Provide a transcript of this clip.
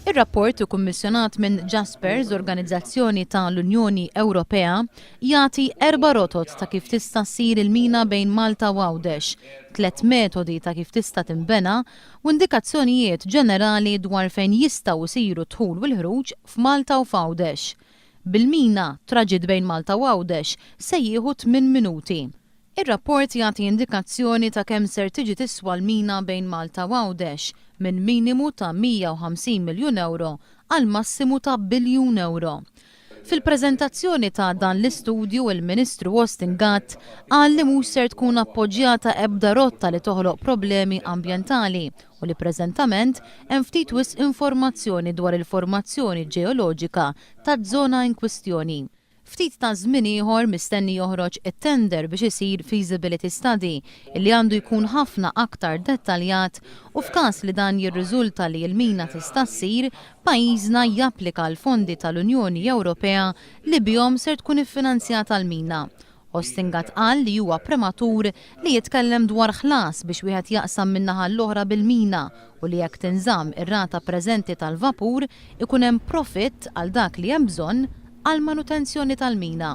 Ir-rapport ikkummissjonat minn Jaspers, organizzazzjoni ta' l-Unjoni Ewropea, jagħti erba' rotot ta' kif tista' ssir il-mina bejn Malta u Għawdex, tlett metodi ta' kif tista' tinbena u indikazzjonijiet ġenerali dwar fejn jistgħu jsiru d-dħul u l-ħruġ f'Malta u f'Għawdex. Bil-mina, traġitt bejn Malta u Għawdex se jieħu tminn minuti. Ir-rapport jagħti indikazzjoni ta' kemm ser tiġi tiswa l-mina bejn Malta u Għawdex, minn minimu ta' 150 miljun ewro għal massimu ta' biljun ewro. Fil-preżentazzjoni ta' dan l-istudju, il-Ministru Austin Gatt qal li mhux ser tkun appoġġjata ebda rotta li toħloq problemi ambjentali u li preżentament hemm ftit wisq informazzjoni dwar il-formazzjoni ġeoloġika taz-zona inkwistjoni. Ftit taż-żmien ieħor mistenni joħroġ it-tender biex isir feasibility study illi għandu jkun ħafna aktar dettaljat u f'każ li dan jirriżulta li l-mina tista' ssir, pajjiżna japplika għall-fondi tal-Unjoni Ewropea li bihom ser tkun iffinanzjata l-mina. Austin Gatt qal li huwa prematur li jitkellem dwar ħlas biex wieħed jaqsam min-naħa l-oħra bil-mina u li jekk tinżamm ir-rata preżenti tal-vapur ikun hemm profitt għal dak li hemm bżonn għall-manutenzjoni tal-mina.